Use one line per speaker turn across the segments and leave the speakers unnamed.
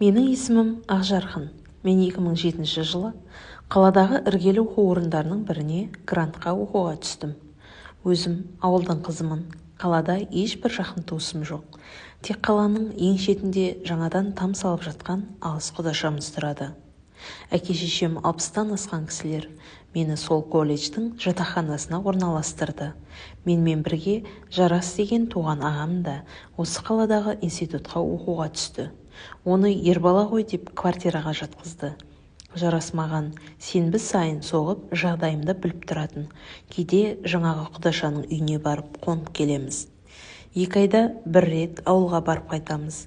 Менің есімім Ақжарқын. Мен 2007 жылы қаладағы іргелі оқу орындарының біріне грантқа оқуға түстім. Өзім ауылдың қызымын. Қалада ешбір жақын туысым жоқ. Тек қаланың ең шетінде жаңадан там салып жатқан алыс құдашамыз тұрады. Әке-шешем 60-тан асқан кісілер. Мені сол колледждің жатақханасына орналастырды. Менімен бірге Жарас деген туған ағам да осы қаладағы институтқа оқуға түсті. Оны ер бала ғой деп квартираға жатқызды. Жарас маған сенбі сайын соғып, жағдайымды біліп тұратын. Кейде жаңағы құдашаның үйіне барып қонып келеміз. 2 айда бір рет ауылға барып қайтамыз.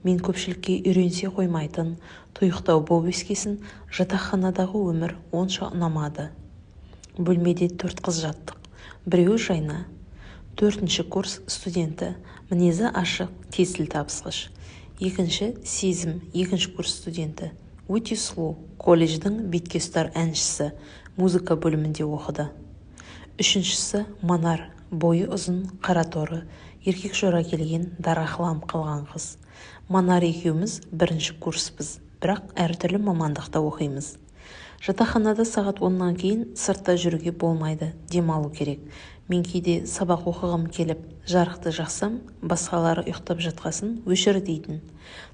Мен көпшілікке үйренісе қоймайтын, тұйықтау болып өскесін, жатақханадағы өмір онша ұнамады. Бөлмеде 4 қыз жаттық. Біреуі Жайна, 4-ші курс студенті, мінезі ашық, тез тіл табысқыш. Екінші Сезім, 2-ші курс студенті, өте сұлу, колледждің бетке ұстар әншісі, музыка бөлімінде оқыды. Үшіншісі Манар, бойы ұзын, қара торы, еркек жора келген, дарақыланып қалған қыз. Манар екеуміз 1-ші курспыз, бірақ әртүрлі мамандықта оқимыз. Жатақханада сағат 10-нан кейін сыртта жүруге болмайды, демалу керек. Мен кейде сабақ оқығым келіп, жарықты жақсам, басқалары ұйықтап жатқасын өшір дейтін.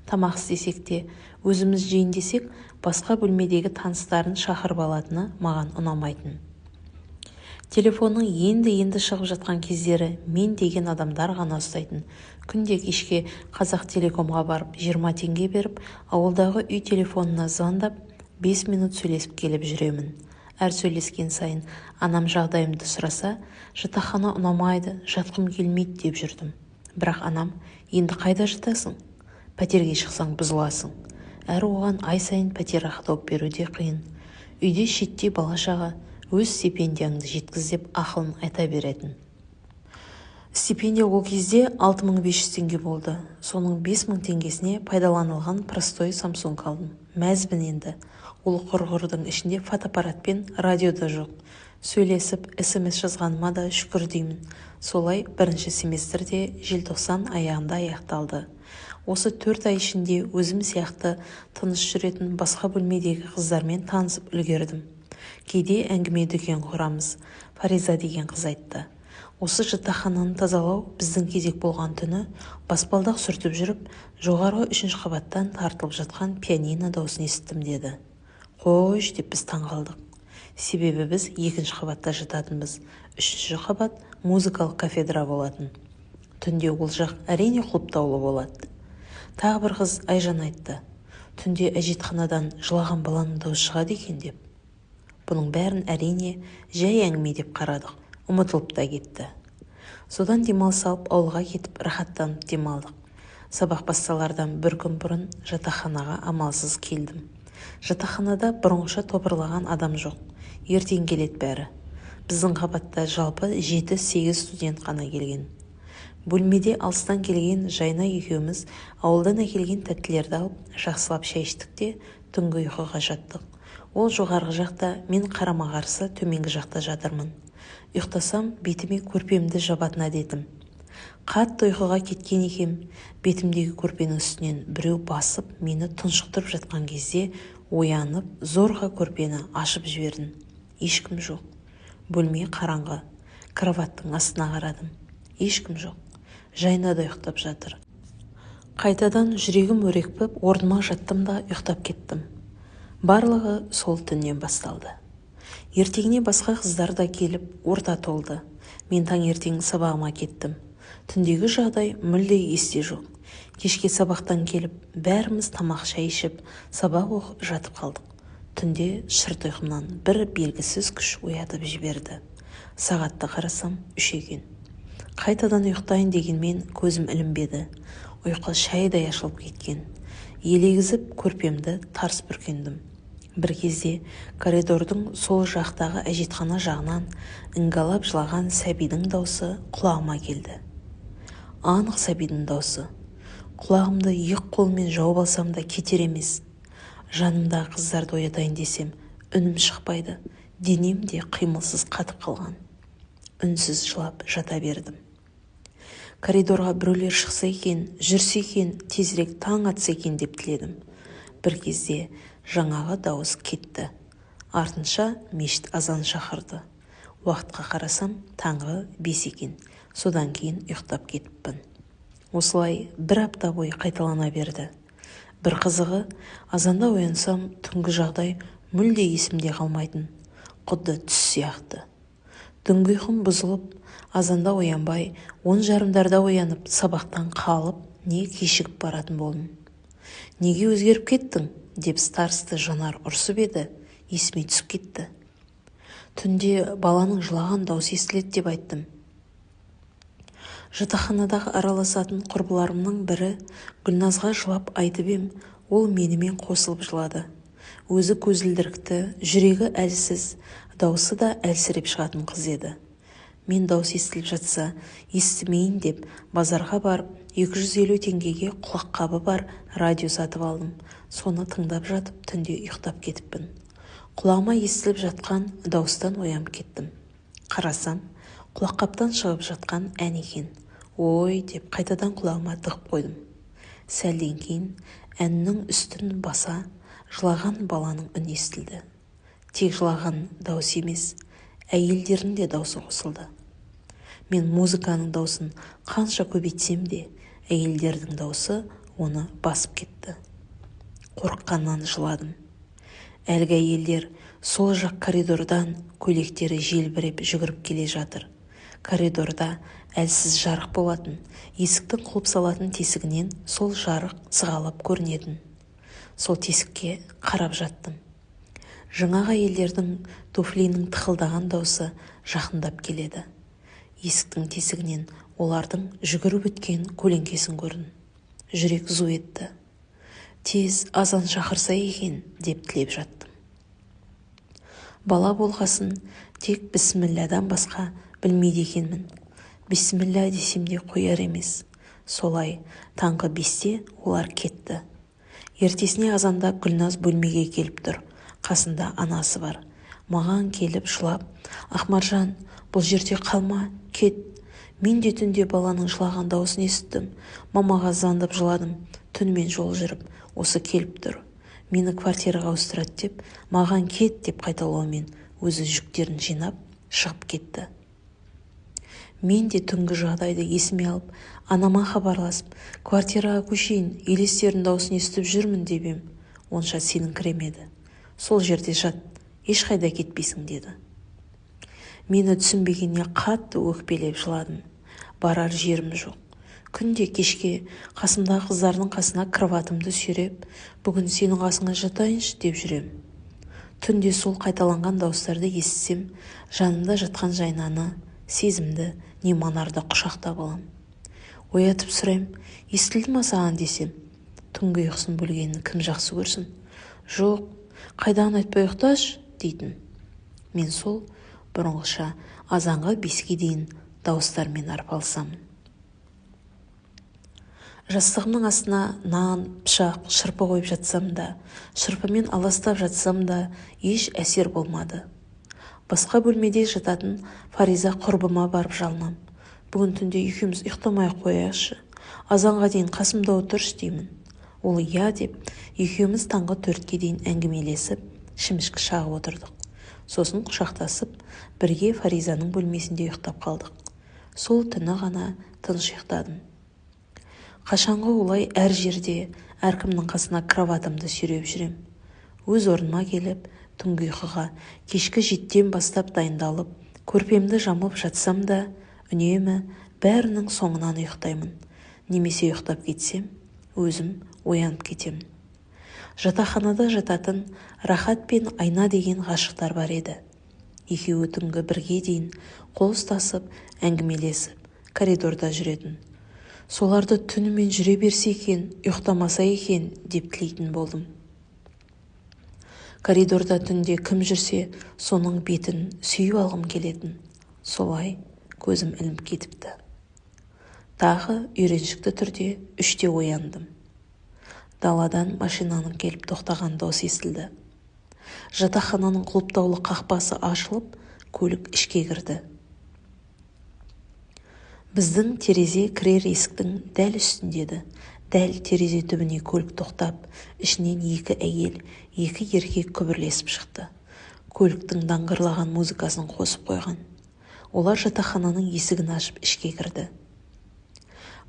Тамақ істесек те, өзіміз жейін десек, басқа бөлмедегі таныстарын шақырып алатыны маған ұнамайтын. Телефонның енді-енді шығып жатқан кездері мен деген адамдар ғана ұстайтын. Күнде кешке Қазақ Телекомға барып 20 теңге беріп, ауылдағы үй телефонына звондап, 5 минут сөйлесіп келіп жүремін. Әр сөйлескен сайын анам жағдайымды сұраса, жатақхана ұнамайды, жатқым келмейді деп жүрдім. Бірақ анам, енді қайда жатасың? Пәтерге шықсаң бұзыласың. Әрі оған ай сайын пәтер ақы тауып беру де қиын. Үйде шеттей бала-шаға, өз стипендияңды жеткіз деп ақылын айта беретін. Стипендия ол кезде 6500 теңге болды. Соның 5000 теңгесіне пайдаланылған простой Samsung алдым. Мәзбін енді. Ол құрғырдың ішінде фотоаппарат пен радио да жоқ. Сөйлесіп, СМС жазғаныма да шүкір деймін. Солай 1-ші семестрде желтоқсан аяғында аяқталды. Осы 4 ай ішінде өзім сияқты тыныш жүретін басқа бөлмедегі қыздармен танысып үлгердім. Кейде әңгіме дүкен құрамыз. Фариза деген қыз айтты. Осы жатақхананы тазалау біздің кезек болған түні баспалдақ сүртіп жүріп, жоғарғы 3-ші қабаттан тартылып жатқан пианино даусын естідім деді. Қойш деп біз таңғалдық. Себебі біз 2-ші қабатта жататынбыз. 3-ші қабат музыкалық кафедра болатын. Түнде ол жақ әрине құлыптаулы болады. Тағы бір қыз Айжан айтты. Түнде әжетханадан жылаған баланың даусы шығады екен деп. Бұның бәрін әрине жай әңгіме деп қарадық, ұмытылып та кетті. Содан демалыс алып ауылға кетіп рахаттанып демалдық. Сабақ басталардан бір күн бұрын жатақханаға амалсыз келдім. Жатақханада бұрынғыша топырлаған адам жоқ. Ертең келеді бәрі. Біздің қабатта жалпы 7-8 студент қана келген. Бөлмеде алыстан келген Жайна екеуміз ауылдан әкелген тәттілерді алып, жақсылап шай іштік те түнгі ұйқыға жаттық. Ол жоғарғы жақта, мен қарама-қарсы төменгі жақта жатырмын. Ұйықтасам, бетіме көрпемді жабатын әдетім. Қатты ұйқыға кеткен екем, бетімдегі көрпенің үстінен біреу басып, мені тұншықтырып жатқан кезде оянып, зорға көрпені ашып жібердім. Ешкім жоқ. Бөлме қараңғы. Кроваттың астына қарадым. Ешкім жоқ. Жайна да ұйықтап жатыр. Қайтадан жүрегім өрекпіп, орныма жаттым да ұйықтап кеттім. Барлығы сол түннен басталды. Ертеңіне басқа қыздар да келіп, орта толды. Мен таңертең сабағыма кеттім. Түндегі жағдай мүлде есте жоқ. Кешке сабақтан келіп, бәріміз тамақ шай ішіп, сабақ оқып жатып қалдық. Түнде шырт ұйқымнан бір белгісіз күш оятып жіберді. Сағатты қарасам, 3 екен. Қайтадан ұйықтайын дегенмен көзім ілінбеді. Ұйқы шайдай ашылып кеткен. Елегізіп көрпемді тарс бүркендім. Бір кезде коридордың сол жақтағы әжетхана жағынан іңгалап жылаған сәбидің даусы құлағыма келді. Анық сәбидің даусы. Құлағымды екі қолыммен жауып алсам да кетер емес. Жанымдағы қыздарды оятайын десем, үнім шықпайды, денем де қимылсыз қатып қалған. Үнсіз жылап жата бердім. Коридорға біреулер шықса екен, жүрсе екен, тезірек таң атса екен деп тіледім. Бір кезде жаңағы дауыс кетті. Артынша мешіт азан шақырды. Уақытқа қарасам, таңғы 5 екен. Содан кейін ұйықтап кетіппін. Осылай бір апта бойы қайталана берді. Бір қызығы, азанда оянсам, түнгі жағдай мүлде есімде қалмайтын, құдды түс сияқты. Түнгі ұйқым бұзылып, азанда оянбай, 10:30-да оянып, сабақтан қалып, не кешігіп баратын болдым. Неге өзгеріп кеттің? Деп староста Жанар ұрсып еді, есіме түсіп кетті. Түнде баланың жылаған даусы естіледі деп айттым. Жатақханадағы араласатын құрбыларымның бірі Гүлназға жылап айтып ем, ол менімен қосылып жылады. Өзі көзілдірікті, жүрегі әлсіз, даусы да әлсіреп шығатын қыз еді. Мен дауыс естіліп жатса, естімейін деп базарға барып 250 теңгеге құлаққабы бар радио сатып алдым. Соны тыңдап жатып түнде ұйықтап кетіппін. Құлағыма естіліп жатқан дауыстан оянып кеттім. Қарасам, құлаққаптан шығып жатқан ән екен. Ой деп қайтадан құлағыма тығып қойдым. Сәлден кейін әннің үстін баса жылаған баланың үні естілді. Тек жылаған дауыс емес, әйелдердің де даусы қосылды. Мен музыканың даусын қанша көбейтсем де, әйелдердің даусы оны басып кетті. Қорыққаннан жыладым. Әлгі әйелдер сол жақ коридордан көйлектері желбіреп жүгіріп келе жатыр. Коридорда әлсіз жарық болатын, есіктің құлып салатын тесігінен сол жарық сығалап көрінетін. Сол тесікке қарап жаттым. Жаңағы әйелдердің туфлиінің тықылдаған даусы жақындап келеді. Есіктің тесігінен олардың жүгіріп өткен көлеңкесін көрдім. Жүрек зу етті. Тез азан шақырса екен деп тілеп жаттым. Бала болғасын тек бісмілладан басқа білмейді екенмін. Бісмілла десем де қояр емес. Солай таңғы 5-те олар кетті. Ертесіне азанда Гүлназ бөлмеге келіп тұр. Қасында анасы бар. Маған келіп жылап, Ақмаржан, бұл жерде қалма, кет. Мен де түнде баланың жылаған даусын естідім. Мамаға звондап жыладым. Түнімен жол жүріп, осы келіп тұр. Мені квартираға ауыстырады деп, маған кет деп қайталаумен өзі жүктерін жинап шығып кетті. Мен де түнгі жағдайды есіме алып, анама хабарласып, квартираға көшейін, елестердің даусын естіп жүрмін деп ем, онша сеніңкіремеді. Сол жерде жат, ешқайда кетпейсің деді. Мені түсінбегеніне қатты өкпелеп жыладым. Барар жерім жоқ. Күнде кешке қасымдағы қыздардың қасына кроватымды сүйреп, бүгін сенің қасыңа жатайыншы деп жүрем. Түнде сол қайталанған дауыстарды естісем, жанымда жатқан Жайнаны, Сезімді, не Манарды құшақтап алам. Оятып сұрайым, естілді ма саған десем, түнгі ұйқысын бөлгенін кім жақсы көрсін? Жоқ, қайдағын айтпай ұйықташы дейтін. Мен сол бұрынғыша азанғы 5-ке дейін дауыстармен арпалысамын. Жастығымның астына нан, пышақ, шырпы қойып жатсам да, шырпымен аластап жатсам да еш әсер болмады. Басқа бөлмеде жататын Фариза құрбыма барып жалынам. Бүгін түнде екеуміз ұйықтамай қояйықшы, азанға дейін қасымда отыршы деймін. Ол иә деп, екеуміз таңғы 4-ке дейін әңгімелесіп, шімішкі шағып отырдық. Сосын құшақтасып, бірге Фаризаның бөлмесінде ұйықтап қалдық. Сол түні ғана тыныш ұйықтадым. Қашанғы олай әр жерде, әркімнің қасына кроватымды сүйреп жүрем. Өз орныма келіп, түнгі ұйқыға кешкі 7-тен бастап дайындалып, көрпемді жамылып жатсам да, үнемі бәрінің соңынан ұйықтаймын. Немесе ұйықтап кетсем, өзім оянып кетемін. Жатақханада жататын Рахат пен Айна деген ғашықтар бар еді. Екеуі түнгі 1-ге дейін қол ұстасып, әңгімелесіп, коридорда жүретін. Соларды түнімен жүре берсе екен, ұйықтамаса екен деп тілейтін болдым. Коридорда түнде кім жүрсе, соның бетін сүйіп алғым келетін. Солай көзім ілініп кетіпті. Тағы үйреншікті түрде 3-те ояндым. Даладан машинаның келіп тоқтаған даусы естілді. Жатақхананың құлыптаулы қақпасы ашылып, көлік ішке кірді. Біздің терезе кірер есіктің дәл үстінде еді. Дәл терезе түбіне көлік тоқтап, ішінен екі әйел, екі еркек күбірлесіп шықты. Көліктің даңғырлаған музыкасын қосып қойған. Олар жатақхананың есігін ашып ішке кірді.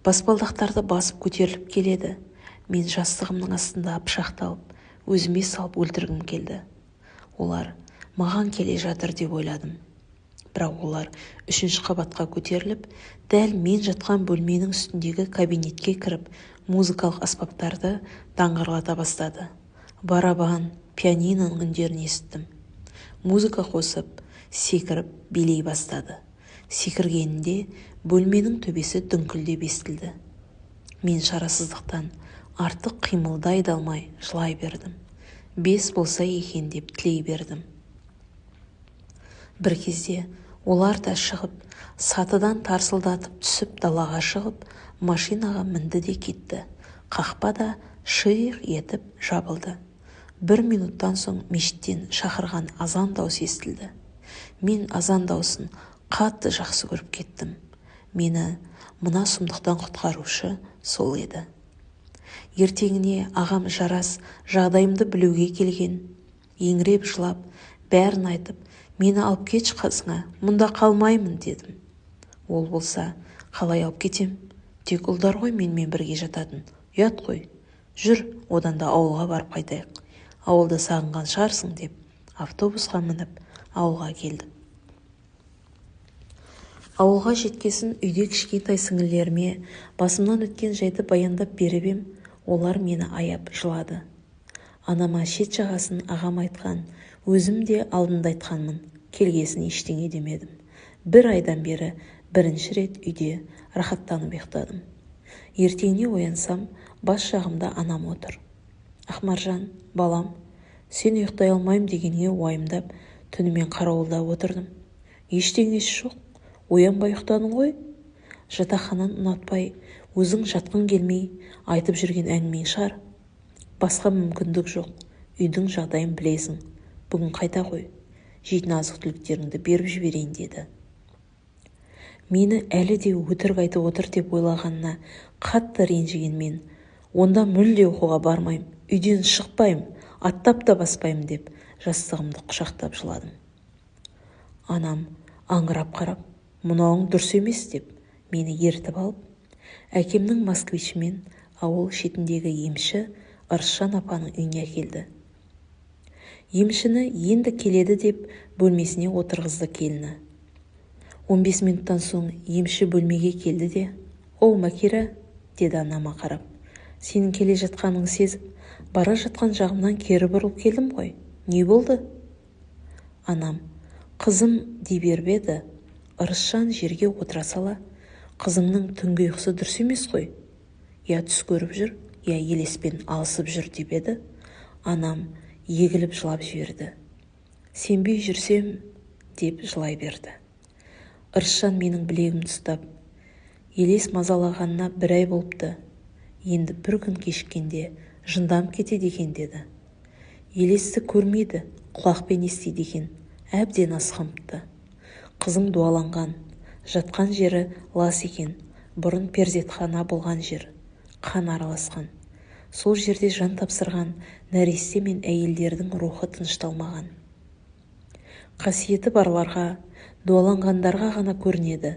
Баспалдақтарды басып көтеріліп келеді. Мен жастығымның астындағы пышақты алып, өзіме салып өлтіргім келді. Олар маған келе жатыр деп ойладым. Бірақ олар үшінші қабатқа көтеріліп, дәл мен жатқан бөлменің үстіндегі кабинетке кіріп, музыкалық аспаптарды даңғырлата бастады. Барабан, пианиноның үндерін есіттім. Музыка қосып, секіріп, билей бастады. Секіргенінде бөлменің төбесі дүңкілдеп естілді. Мен шарасыздықтан артық қимылдай да алмай жылай бердім. Бес болса екен деп тілей бердім. Бір кезде олар да шығып, сатыдан тарсылдатып түсіп далаға шығып, машинаға мінді де кетті. Қақпа да шиқ етіп жабылды. Бір минуттан соң мешіттен шақырған азан даусы естілді. Мен азан даусын қатты жақсы көріп кеттім. Мені мына сұмдықтан құтқарушы сол еді. Ертеңіне ағам Жарас жағдайымды білуге келген. Еңіреп жылап, бәрін айтып, мені алып кетші қасыңа, мұнда қалмаймын дедім. Ол болса, қалай алып кетем? Тек ұлдар ғой менімен бірге жататын. Ұят қой. Жүр, одан да ауылға барып қайтайық. Ауылды сағынған шығарсың деп автобусқа мініп ауылға келдік. Ауылға жеткесін үйде кішкентай сіңілілеріме басымнан өткен жайды баяндап беріп ем, олар мені аяп жылады. Анама шет жағасын ағам айтқан, өзім де алдында айтқанмын, келгесін ештеңе демедім. Бір айдан бері бірінші рет үйде рахаттанып ұйықтадым. Ертеңіне оянсам, бас жағымда анам отыр. Ақмаржан, балам, сен ұйықтай алмаймын дегенге уайымдап, түнімен қарауылдап отырдым. Ештеңесі жоқ, оянбай ұйықтадың ғой. Жатақхананы ұнатпай, өзің жатқың келмей, айтып жүрген әңгімең шығар. Басқа мүмкіндік жоқ, үйдің жағдайын білесің. Бүгін қайта қой, жейтін азық-түліктеріңді беріп жіберейін деді. Мені әлі де өтірік айтып отыр деп ойлағанына қатты ренжіген мен, онда мүлде оқуға бармаймын, үйден шықпаймын, аттап та баспаймын деп жастығымды құшақтап жыладым. Анам аңырап қарап, мынауың дұрыс емес деп мені ертіп алып, әкемнің москвичімен ауыл шетіндегі емші Ырысжан апаның үйіне әкелді. Емшіні енді келеді деп бөлмесіне отырғызды келіні. 15 минуттан соң емші бөлмеге келді де, «Оу, Макира», деді анама қарап, «сенің келе жатқаныңды сезіп, бара жатқан жағымнан кері бұрылып келдім ғой. Не болды?» Анам, «Қызым» дей беріп еді, Ырысжан жерге отыра сала, «Қызыңның түнгі ұйқысы дұрыс емес қой. Я түс көріп жүр, я елеспен алысып жүр» деп еді. Анам егіліп жылап жіберді. Сенбей жүрсем деп жылай берді. Ырысжан менің білегімді ұстап, елес мазалағанына бір ай болыпты. Енді бір күн кешіккенде жынданып кетеді екен деді. Елесті көрмейді, құлақпен естиді екен, әбден асқыныпты. Қызың дуаланған, жатқан жері лас екен, бұрын перзентхана болған жер, қан араласқан. Сол жерде жан тапсырған нәресте мен әйелдердің рухы тынышталмаған. Қасиеті барларға, дуаланғандарға ғана көрінеді.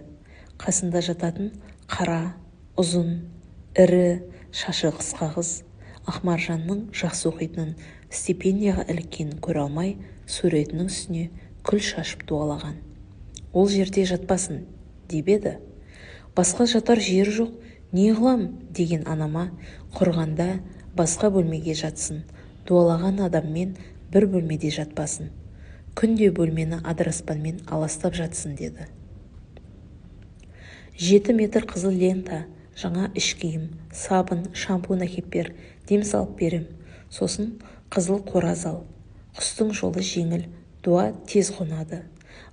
Қасында жататын қара, ұзын, ірі, шашы қысқа қыз Ақмаржанның жақсы оқитынын, стипендияға іліккенін көре алмай, суретінің үстіне күл шашып дуалаған. Ол жерде жатпасын деп еді. Басқа жатар жері жоқ, не қылам деген анама, құрғанда басқа бөлмеге жатсын, дуалаған адаммен бір бөлмеде жатпасын. Күнде бөлмені адыраспанмен аластап жатсын деді. 7 метр қызыл лента, жаңа іш киім, сабын, шампунь әкеп бер, дем салып берем. Сосын қызыл қораз ал. Құстың жолы жеңіл, дуа тез қонады.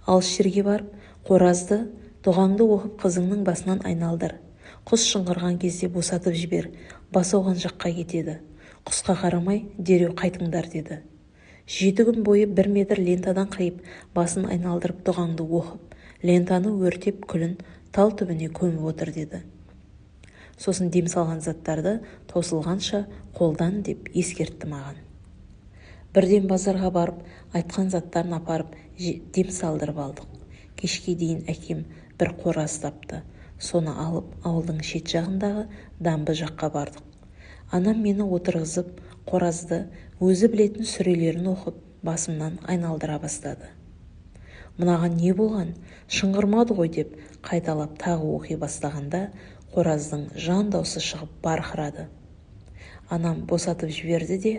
Алыс жерге барып, қоразды, дұғаңды оқып қызыңның басынан айналдыр. Құс шыңғырған кезде босатып жібер, бас ауған жаққа кетеді. Құсқа қарамай дереу қайтыңдар деді. 7 күн бойы 1 метр лентадан қиып, басын айналдырып дұғаңды оқып, лентаны өртеп күлін Тал түбіне көміп отыр деді. Сосын дем салған заттарды таусылғанша қолдан деп ескертті маған. Бірден базарға барып, айтқан заттарын апарып дем салдырып алдық. Кешке дейін әкем бір қораз тапты. Соны алып, ауылдың шет жағындағы дамбы жаққа бардық. Анам мені отырғызып, қоразды өзі білетін сүрелерін оқып, басымнан айналдыра бастады. Мынаған не болған, шыңғырмады ғой деп қайталап тағы оқи бастағанда, қораздың жан даусы шығып барқырады. Анам босатып жіберді де,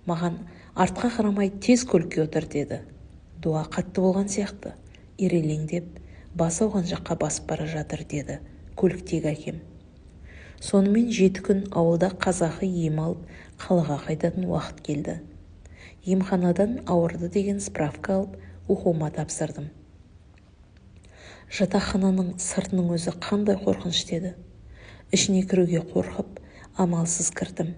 маған артқа қарамай тез көлікке отыр деді. Дуа қатты болған сияқты, ирелеңдеп, бас ауған жаққа басып бара жатыр деді көліктегі әкем. Сонымен 7 күн ауылда қазақы ем алып, қалаға қайтатын уақыт келді. Емханадан ауырды деген справка алып, оқуыма тапсырдым. Жатақхананың сыртының өзі қандай қорқыныш деді. Ішіне кіруге қорқып, амалсыз кірдім.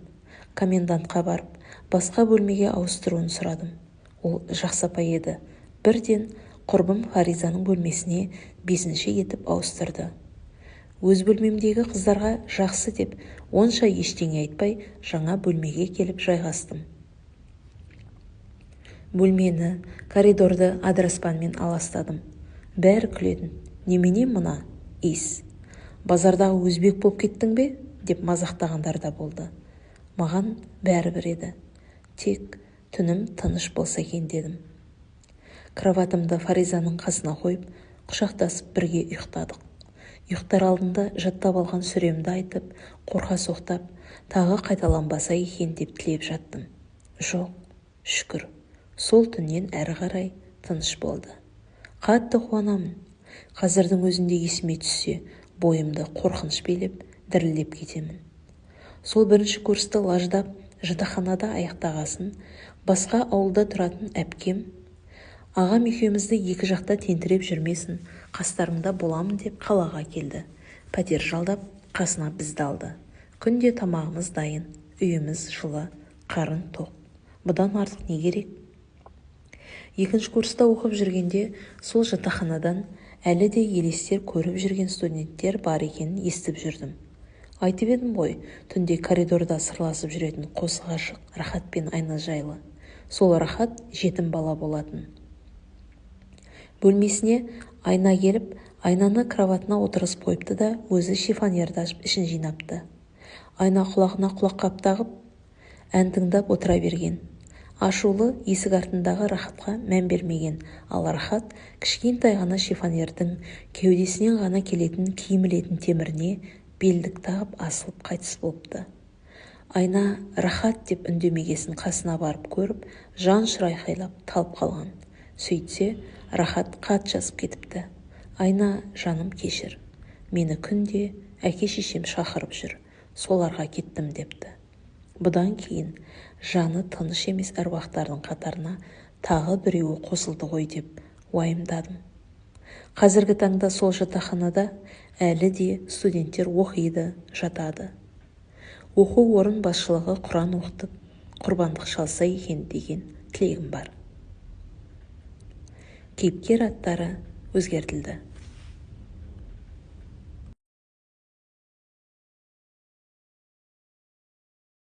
Комендантқа барып, басқа бөлмеге ауыстыруын сұрадым. Ол жақсы апай еді. Бірден құрбым Фаризаның бөлмесіне 5-ші етіп ауыстырды. Өз бөлмемдегі қыздарға жақсы деп, онша ештеңе айтпай, жаңа бөлмеге келіп жайғастым. Бөлмені, коридорды адыраспанмен аластадым. Бәрі күлетін. Немене мына, иіс? Базардағы өзбек болып кеттің бе? Деп мазақтағандар да болды. Маған бәрібір еді. Тек түнім тыныш болса екен дедім. Кроватымды Фаризаның қасына қойып, құшақтасып бірге ұйықтадық. Ұйықтар алдында жаттап алған сүремді айтып, қорқа соқтап, тағы қайталанбаса екен деп тілеп жаттым. Жоқ, шүкір, сол түннен әрі қарай тыныш болды. Қатты қуанамын. Қазірдің өзінде есіме түссе, бойымды қорқыныш билеп, дірілдеп кетемін. Сол бірінші курсты лаждап, жатақханада аяқтағасын, басқа ауылда тұратын әпкем, ағам екеумізді екі жақта тентіреп жүрмесін, қастарыңда боламын деп қалаға келді. Пәтер жалдап, қасына бізді алды. Күнде тамағымыз дайын, үйіміз жылы, қарын тоқ. Бұдан артық не керек? Екінші курста оқып жүргенде сол жатақханадан әлі де елестер көріп жүрген студенттер бар екенін естіп жүрдім. Айтып едім ғой, түнде коридорда сырласып жүретін қос ғашық Рахат пен Айна жайлы. Сол Рахат жетім бала болатын. Бөлмесіне Айна келіп, Айнаны кроватына отырғызып қойыпты да, өзі шифонерді ашып ішін жинапты. Айна құлағына құлаққап тағып, ән тыңдап отыра берген. Ашулы есік артындағы Рахатқа мән бермеген, ал Рахат кішкентай ғана шифонердің кеудесінен ғана келетін киім ілетін теміріне белдік тағып асылып қайтыс болыпты. Айна Рахат деп үндемегесін қасына барып көріп, жан ұшыра айқайлап талып қалған. Сөйтсе, Рахат хат жазып кетіпті. Айна, жаным кешір. Мені күнде әке-шешем шақырып жүр. Соларға кеттім депті. Бұдан кейін жаны тыныш емес әруақтардың қатарына тағы біреуі қосылды ғой деп уайымдадым. Қазіргі таңда сол жатақханада әлі де студенттер оқиды, жатады. Оқу орын басшылығы Құран оқытып, құрбандық шалса екен деген тілегім бар. Кейіпкер аттары өзгертілді.